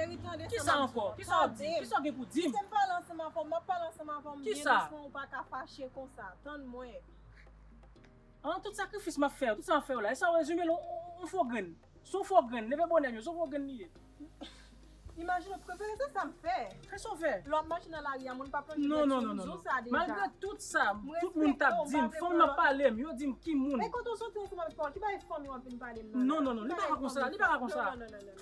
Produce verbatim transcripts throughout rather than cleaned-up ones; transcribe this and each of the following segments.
Cheri, tande sa m ap di w lan. Kisa ankò? Kisa w ap di m? Kisa w gen pou di m? Kite m pale ansanm avè w. M ap pale ansanm avè w. M gen dousman, ou pa ka fache konsa. Tann mwen. An, tout sakrifis m ap fè, tout sa m ap fè w la, e sa w rezime l, yon, yon, yon fo grenn. Se yon fo grenn, leve bonè m yo, se yon fo grenn li ye. Imajine w, prefere se sa m fè. Kisa w fè? Lè w ap mache nan lari a, moun pa plonje dwèt sou ou, m di w sa deja. Malgre tout sa, tout moun t ap di m, fanm nan pale m, yo di m ki moun. E kote w soti ansanm avèk fanm? Ki bagay fanm yo ap vin pale m nan la? Non, non, non, li pa ka konsa, li pa ka konsa.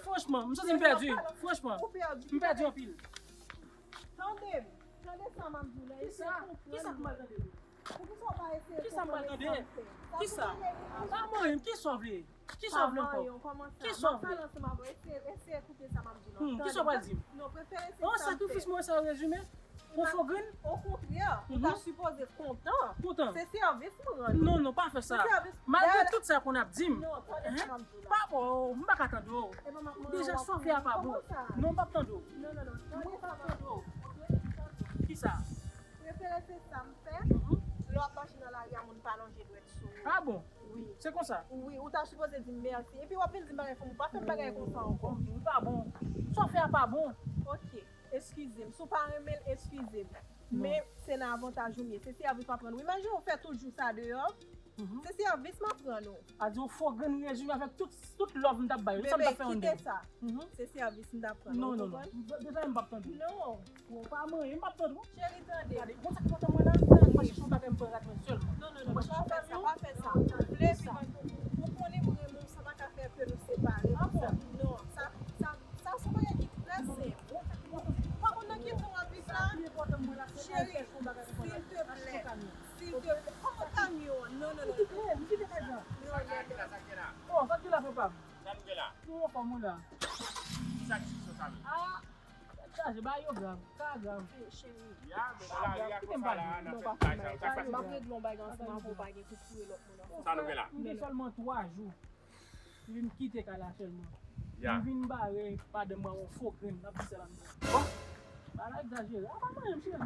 Franchman, m santi m pèdi. Franchman, m pèdi anpil. Tande m, tande sa m ap di w la. Kisa? Kisa k mal tande? Poukisa w pa eseye konprann sa m fè? Kisa? Pa manyen m, kisa w vle? Kisa w vle ankò? Kisa w vle? Eseye, eseye koute sa m ap di w lan. Kisa w pral di m? Non, prefere se sa m fè. Yon sakrifis mwen sa rezime? Yon fo grenn? Okontrè, ou ta sipoze kontan. Kontan? Se sèvis m rann ou. Non, non, pa fè sa. Malgre tout sa konn ap di m. Non, tande sa m ap di w la. Pa, oh, m pa ka tande w. Deja, sa w fè a pa bon. Non, m p ap tande w. Non, non, non, tande sa m ap di w. Kisa? Prefere se sa m fè. Lè w ap mache nan lari a, moun pa lonje dwèt sou ou. Ah bon? Wi. Se konsa? Wi, ou ta sipoze di m mèsi. Epi w ap vin di m bagay fanm, ou pa fè m bagay konsa ankò. Li pa bon. Sa w fè a pa bon. Ok, eskize m. Si w pa renmen l, eskize m. Men se nan avantaj ou m ye. Se sèvis m ap rann ou. Imajine w fè tout jou sa deyò. Se sèvis m ap rann ou. A di yon fo grenn rezime avèk tout, tout love m t ap bay ou. Sa m t ap fè yon de. Bebe, kite sa. Se sèvis m t ap rann ou, ou konprann? Non, non, non. Deja, m p ap tande w. Non. Ou pa manyen, m p ap tande w. Cheri, tande. Gade, bon, sa k pòte mwen la, mwen chèche yon bagay m pran rad mwen sèlman. Non, non, non, non, pa fè sa, pa fè sa. Ou vle viv ak ou, ou konnen m renmen w, sa pa ka fè ke nou separe konsa. Non, sa, sa, sa se yon bagay ki trè senp. Ou pa konn nan ki tan w ap viv la? Cheri, silteplè, silteplè. Kòman kamyon an? Non, non, non. Non, non, non. Oh, sa k gen la, papa? Sa nou gen la? Nou anfòm, wi la. Kisa ki sou sa menm? Ah, chaje, bagay yo grav. Ka grav. Cheri. Ya, men nan lari a konsa la, nan fèt bagay sa yo, sa k pase? M ap regle yon bagay ansanm avè w, pa gen pou foure lòt moun ansanm. Sa nou gen la? M gen sèlman twa jou. M vin kite kay la sèlman. Ya. M vin bare madanm mwen yon fo grenn, n ap di sèl anndan. Bon. Bagay egzajere. A pa manyen m, cheri.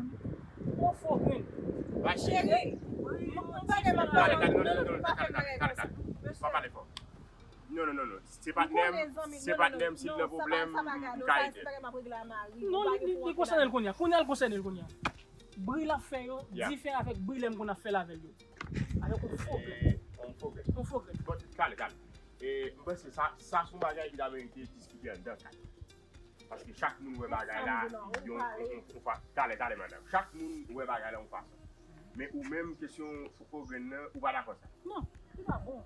Yon fo grenn. Ba cheri. Cheri. M pa gen m ap pale. Talè, talè, non, non, non, non, talè, talè, talè, talè. Pa pale fò. Non, non, non, non. Se patnè m, se patnè m, si l nan pwoblèm, m ka ede l. Non, li, li, li konsène l kounye a. Kounye a, l konsène l kounye a. Bri l ap fè yo diferan avèk bri lè m konn ap fè l avè l yo. Avèk yon fo grenn. Yon fo grenn. Yon fo grenn. Bon, talè, talè. E, m panse sa, sa se yon bagay ki ta merite diskite anndan kay. Paske chak moun wè bagay la yon, yon, yon, yon fa-, talè, talè, madanm. Chak moun wè bagay la yon fason. Men ou menm, kesyon fo grenn nan, ou pa dakò sa? Non, li pa bon.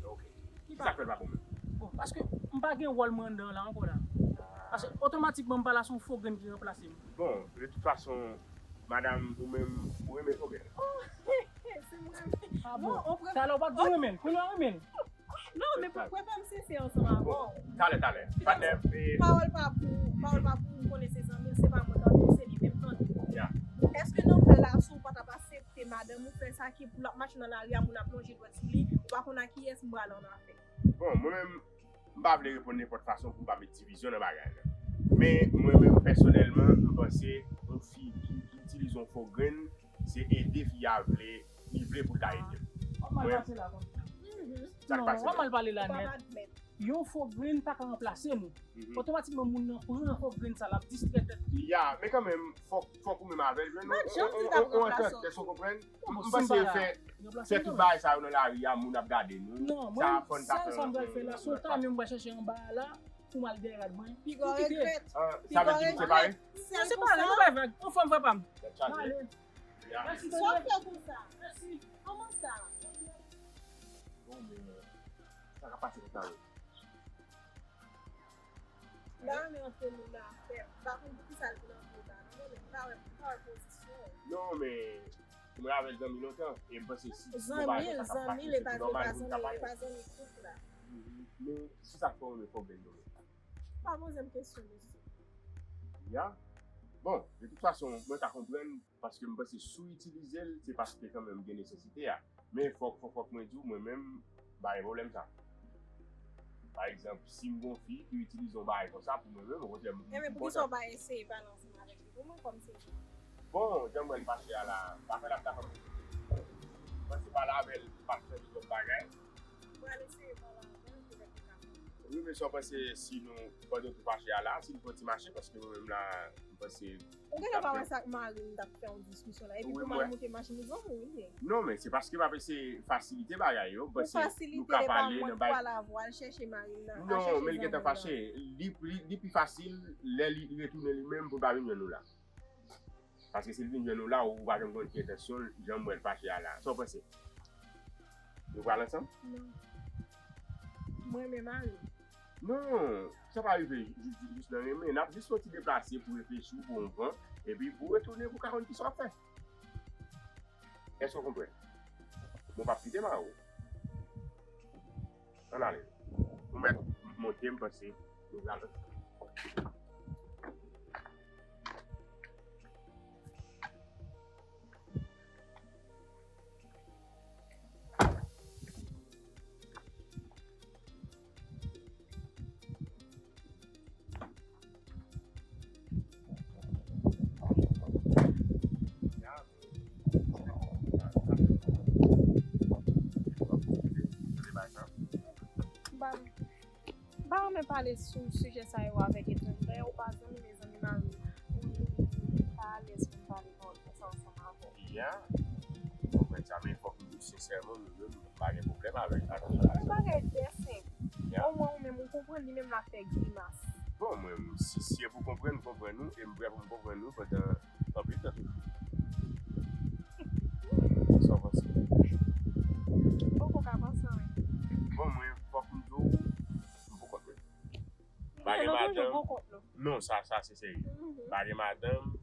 Ok. Kisa k fè l pa bon menm? Bon, paske m pa gen wòl mwen anndan la ankò la. Paske otomatikman m pa la, se yon fo grenn ki ranplase m. Bon, de tout fason, madanm, ou menm, ou renmen fo grenn? Oh, se mwen. Ah bon? Talè ou pa t di w renmen l, kounye a w renmen l. Non, men pou, pou fè m sensè ansanm avè w. Talè, talè. Patnè, e pawòl pa pou, pawòl pa pou ou, m konnen se zanmi l, se pa mwen k ap di w, se li menm k ap di w. Ya. Èske nan fè la, si w pa t ap aksepte madanm ou fè sa ki pou l ap mache nan lari a, moun ap lonje dwèt sou li, ou pa konn ak kiyès m prale annafè? Bon, mwen menm, m pa vle reponn nenpòt fason pou m pa met divizyon nan bagay la. Men, mwen menm, pèsonèlman, m panse yon fi ki, ki itilize yon fo grenn, se ede fi a vle, li vle pou l ta ede m. Mwen, sa k pase menm? Ou mal pale la nèt. Yon fo grenn pa ka ranplase nou. Otomatikman, moun nan pran fo grenn sa, l ap distrè tèt li. Ya, men kanmenm, fòk, fòk ou menm avè l jwenn yon, yon, yon antant, èske w konprann? M, m panse fè, fè tout bagay sa yo nan lari a, moun ap gade nou. Non, mwen, sèl sa m pral fè la, se yon kamyon m pral chèche anba a la, pou m al dèyè rad mwen. Piga w regrèt. Sa vle di nou separe? Separe, nou pa vag. Anfòm, frè pa m. Tèt chaje. Mèsi, sa w fè konsa? Mèsi. Kòman sa? Bon, men, sa ka pase konsa, wi. M pa renmen antre moun nan afè. M pa konn poukisa l vin antre w la, non, men m pa wè, m pa wè pozisyon w. Non, men, mwen avè l zanmi lontan, e m panse si, si yon bagay konsa k ap pase, se pi nòmal pou nou ta pale. Zanmi, zanmi, li pa zanmi, li pa zanmi koup la. Men, se sa k fè w renmen fo grenn yo menm? Pa poze m kesyon, mesye. Ya. Bon, de tout fason, mwen ka konprann, paske m panse si w itilize l, se paske kanmenm gen nesesite a. Men fòk, fòk, fòk mwen di w, mwen menm, m pa gen pwoblèm sa. Pa egzanp, si m gon fi ki itilize yon bagay konsa pou mwen menm, okontrè, m, m kontan. Enben, poukisa w pa eseye pale ansanm avèk li pou mwen kòm se fi? Bon, jan m wè l fache a la, m pa kwè l ap dakò. M panse pale avè l p ap chanje twòp bagay. M pral eseye pale avè l, petèt li ka konprann. Wi, men sa w panse si nou, pandan nou fache a la, si nou pran ti mache, paske mwen menm la, m panse Ou gentan pa wè sa ak mari m t ap fè yon diskisyon la. Epi pou m al moute machin, li granmoun, wi, li ye. Non, men se paske m ap eseye fasilite bagay yo, m panse nou ka pale nan bay. Pou fasilite, e pa mwen k pral avwa al chèche mari m nan, al chèche zanmi m nan. Non, men li gentan fache. Li, li, li pi fasil lè li retounen li menm pou l pa vin jwenn nou la. Paske si l vin jwenn nou la, ou pa janm konn ki entansyon l, jan m wè l fache a la. Sa w panse? Nou pral ansanm? Non. Mwen renmen mari m. Non, sa pa rive jis, jis nan renmen. N ap jis fè yon ti deplase pou reflechi, pou yon van, epi pou retounen pou ka konn kisa w ap fè. Èske w konprann? Mwen p ap kite mari w. Ann ale. Ou mèt monte, m panse nou pral. M pa renmen pale sou sijè sa yo avèk etranjè. Dayè, ou pa zanmi, men zanmi mari m. Ou, ou pa alèz pou m pale pawòl konsa ansanm avè w. Ya, m konprann sa, men fòk m di w sensèman, nou menm, m pa gen pwoblèm avèk sa. Yon bagay trè senp. Ya. Omwen ou menm ou konprann, li menm l ap fè grimas. Bon, mwen, si, si e pou konprann, m konprann ou, e m prè pou m konprann ou pandan anpil tan toujou. Sa w panse? M poko ka panse anyen. Bon, mwen, fòk m di w, m pou kont mwen. M pa gen madanm. Non, sa, sa se serye. M pa gen madanm,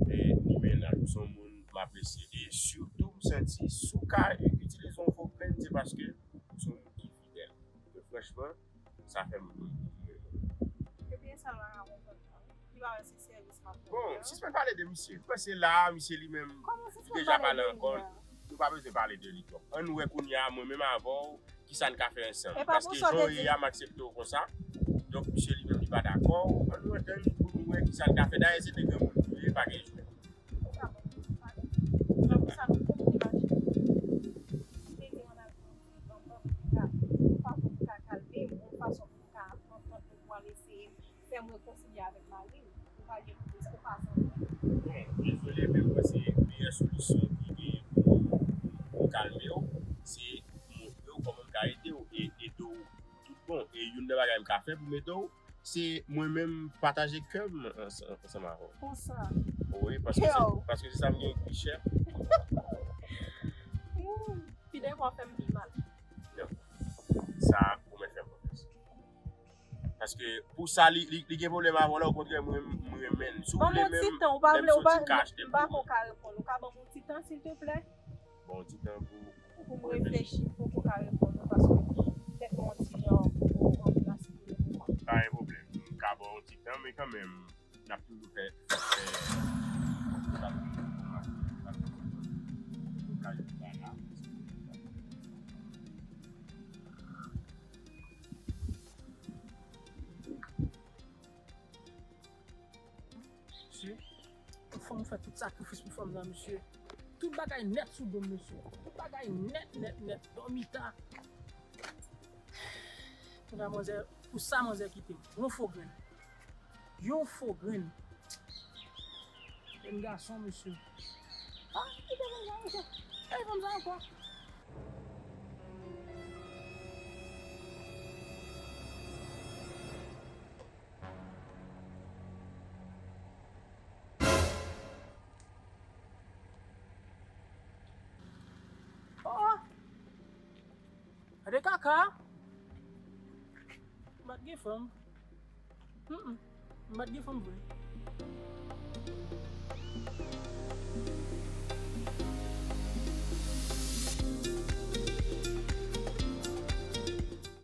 e, ni mennaj. M se yon moun m apresye. E sitou, m santi, si w ka itilize yon vo grenn, se paske ou se yon moun ki fidèl. E franchman, sa fè m renmen w. Ebyen, sa l pa ka konprann. Li pa wè se sèvis m ap rann li a. Bon, sispann pale de misye. M panse la a, misye li menm, li deja pale ankò. Nou pa bezwen pale de li twòp. Ann wè kounye a, mwen menm avè w, kisa n ka fè ansanm. Paske jan w ye a, m aksepte w konsa. Donk, misye li menm, li pa dakò. Ann nou antann pou nou wè kisa n ka fè. Dayè, se de granmoun nou ye, pa gen jwèt. Sa pou sa nou konn imajine. Li te di ann al pran yon ti tan pou m ka, yon fason pou m ka kalme m, yon fason pou m ka antann nou pou al eseye fè m rekonsilye avèk mari m. Ou pa gen plis, ou pa zanmi m. Bon, dezole, men m panse meyè solisyon ki genyen pou, pou kalme w, se montre w kòman m ka ede w e ede w tout bon. E youn nan bagay m ka fè pou m ede w, se mwen menm pataje kè m ans-, ansanm avè w. Konsa. Wi, paske se, paske se sa m gen pi chè. Pi defwa w fè m pi mal. Non. Sa, ou mèt fè m konfyans. Paske pou sa, li, li, li gen pwoblèm avè w la, okontrè, mwen, mwen renmen l. Si w vle menm, menm si w ti ka achte pou mwen. Ban m yon ti tan, ou pa vle, ou pa, m pa ko ka reponn. Ou ka ban m yon ti tan, silteplè? Bon, yon ti tan pou, pou, pou m reflechi, m poko ka reponn ou, paske tèt mwen yon ti jan an plas pou lemoman. Pa gen pwoblèm. M ka ba w yon ti tan, men kanmenm, n ap toujou fè, fè, n ap toujou fè, n ap toujou fè. Mesye, fò m fè tout sakrifis pou fanm nan, mesye. Tout bagay nèt sou do m, mesye. Tout bagay nèt, nèt, nèt. Dòmi ta. Pou sa manzè, pou sa manzè kite m. Yon fo grenn. Yon fo grenn. Jèn gason, mesye. Ah, kite fanm sa ankò. Kite fanm sa ankò. Oh! Gade kaka! M pa t gen fanm. Mm, mm. M pa t gen fanm vre.